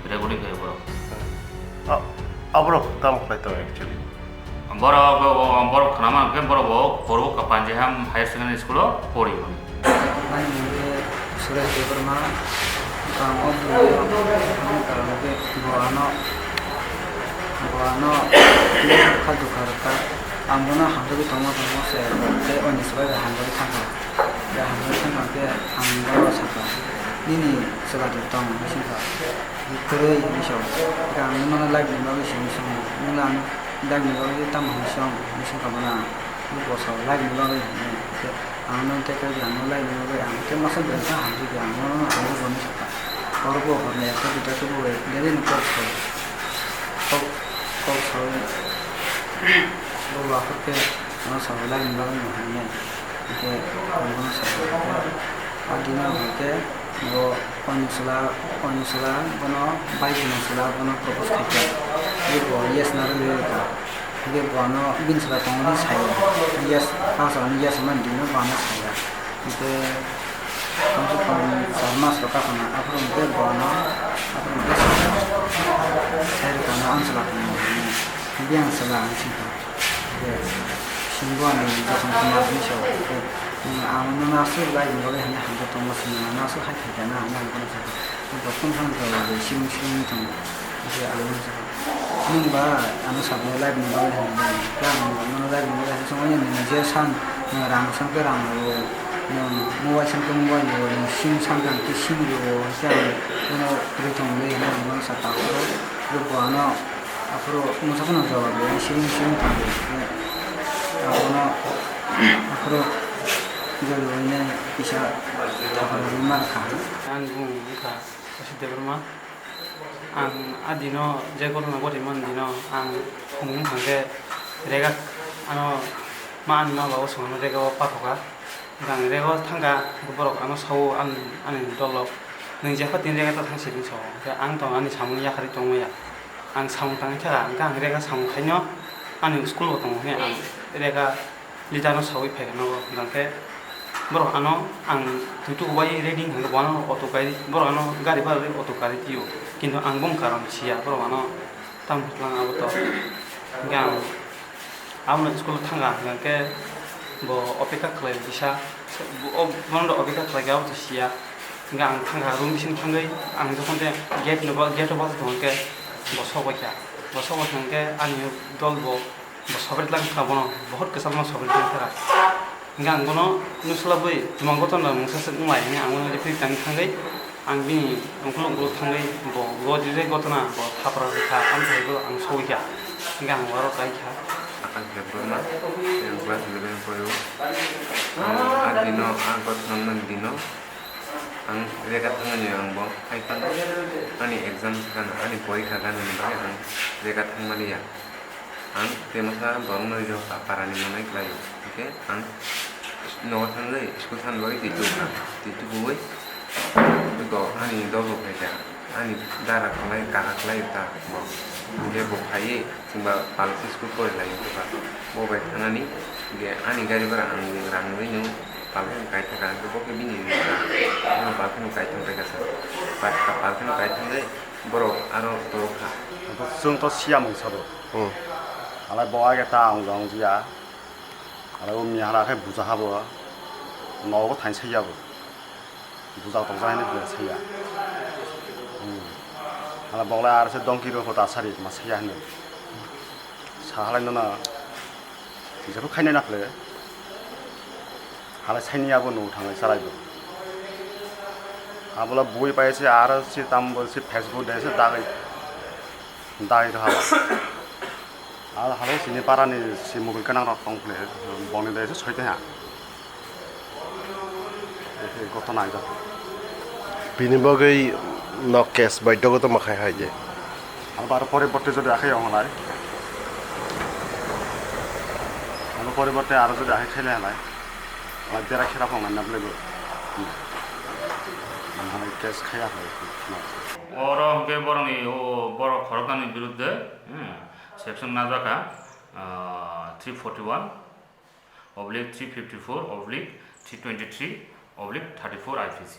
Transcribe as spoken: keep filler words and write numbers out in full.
Recording khaio borok. A-, aborok tamo khlai tongo actually? Borok, borok khwnama hwnkhe borok bo Purbo Kapanjiham Higher Secondary School o pori hwnwi. Ani mung khe Suresh Debbarma, bwkang o bwrwi o, ani karon khe bo ano, bo ano kha dukha rwkha. Ang bono hamjagwi tongma tongma se, tei oni swbai bai hamjagwi thangkha. Tei hamjagwi thangkha khe ang bono sakha, "Nini chwla de tong," hwnwi swngkha. Kwrwi hwnwi sa-o. Khe ang nono live ni bagwi se hwnwi swngo. Nwng ang live ni bagwi tamo hwnwi song? Hwnwi swngkha bono ang. Bo sa-o live ni bagwi hwnwi. Khe ang nono tei khe ang nono live ni bagwi ang khe masa belai khe hamjagwi ang nono hamjagwi hwnwi sakha. Oro bo horni ekta duita khe bo belai no kok sa-o. Kok, kok sa-o. Bo bo aphuru khe ano sa-o live ni bagwi no hwnwi. Hwnkhe ang bono sakha, hwnkhe a dino hwnkhe bo Oni chwla, oni chwla bono bai bini chwla bono propose khaikha. Hwnkhe bo yes na rwgwi rwkha. Hwnkhe bo ano bini chwla tongmani saya. Yes, a chwlani yes hwnmani dino bo ano saya. Hwnkhe kamse kam char mas rok kaphana, aphuru hwnkhe bo ano, aphuru hwnkhe saya. Sai rwkha ano ang chwla tongmani hwnwi. Hwnkhe ang chwla ang singkha. Yes. Singbo ani jokhon khna hwnwi sa-o, "Ang nono aswk live ni bagwi hwnwi hamjak tongo, chwng nono aswk hai khaikha na?" hwnwi ang bono sakha. Bo tong thang rwkha, bo siming siming wngwi tongo. Hwnkhe ang bono sakha, "Nwng ba ano sakno live ni bagwi hwnwi, khe ang nono live ni bagwi hwnwi songwi nini je san, nwng rang san khe rang rwo, nwng mobile san khe mobile rwo, nwng sim san khe ang khe sim rwo," hwnkhe ang bono kwrwi tongwi hwnwi ang bono sakha. Hwnkhe bo ano Aphuru mwsa phano jawab rwui siring siring tongdi. Abono aphuru jawab rwui nai kisa thapar rwui ma rwkha. Ani bumung wngkha Kashi Debbarma. Ang a dino je ghotona ghotimani dino ang phunuk wngkha khe rega ano ma ani ma babo swngno rega o pathoka. Ang rega o thangkha borok ano sao ani, ani dol rok nwng jepha tini rega ta thang sidi sao. Hwnkhe ang tong ani samung yakarwi tongmaya. Ang samung tangwi thaka, hwnkhe ang rega samung khaino ani school bo tongo hwnwi ang rega leader no saui phaikha nogo. Hwnkhe borok ano ang tuitu ubai ready hwnkhe bo ano auto gari, borok ano gari barwi auto gari twiyo. Kintu ang bong karon siya, borok ano tamo tlang abo to. Hwnkhe ang abono school thangkha hwnkhe bo opekha khlai kisa, bo, o, bono opekha khlai khe abo to siya. Hwnkhe ang thangkha room bising thangwi ang jokhon tei gate no, gate o bachai tongo hwnkhe bo sok bai kha. Bo sok bai kha hwnkhe ani dol bo, bo sobari lang kha bono, bohot kwchangma sobari lang kha. Hwnkhe ang bono nukslabwi tumang gotona mungsa swk wnglai hwnwi ang bono referee tangwi thangwi ang bini ungkuluk ungkuluk thangwi bo gori je gotona bo thapra rwkha, amthai bo ang sogwi kha. Hwnkhe ang oro kai kha. Akash Debbarma, class eleven pori o. Ang a dino, a gotona mani dino. Ang rega thangmani ang bo hai phano ani exam gana, ani porikha ganani bagwi ang rega thangmani ya. Ang tei masa borokno rijak kha, parani manai khlaio. Hwnkhe ang nogo thangwi school thangna bagwi twi tubukha. Twi tubuwi bo ani dol rok phaikha. Ani dara khlai, kara khlai ta bo. Hwnkhe bo phaiwi chwngba palsi school pori lai wngkha. Bo bai thanani hwnkhe ani gari bwra ang rang rwino palkheno kaithaka, hwnkhe bo khe bini rwkha. Bono palkheno kaithang paikha sa. Palkheno kaithangwi borok aro torokha. Chwng to siya mungsa bo. Hmm. Halai bo age ta wng wng ya. Halai o miya hala khe buja ha bo. Nogo thain saiya bo. Buja tokja hwnwi buja saiya. Hmm. Halai bo lai ar se dongki ro kota sari ma saiya hwnwi. Sa halai nono. Jephru khainai na phle. Halai saini abo nung thanglai chalai bo. Abola bui pai se aro se tambo se Facebook de se dagwi, dagwi rw hala. Aro halai sini parani se mobile kanang rok tong phle, boni de se soi taiha. Ekhe gotona ida. Bini bagwi no case bai dogo tongma khai hai je. Abo aro poriborte jodi akhai ong lai. Abo poriborte aro jodi akhai khailai halai. Halai bera khera phang nai nablegwi. Hmm. Ang halai case khaiya halai. Oro hwnkhe borokni o borok khoroknani birudde, hmm, section najak kha, ah, three forty-one oblique three fifty-four oblique three twenty-three oblique thirty-four I P C.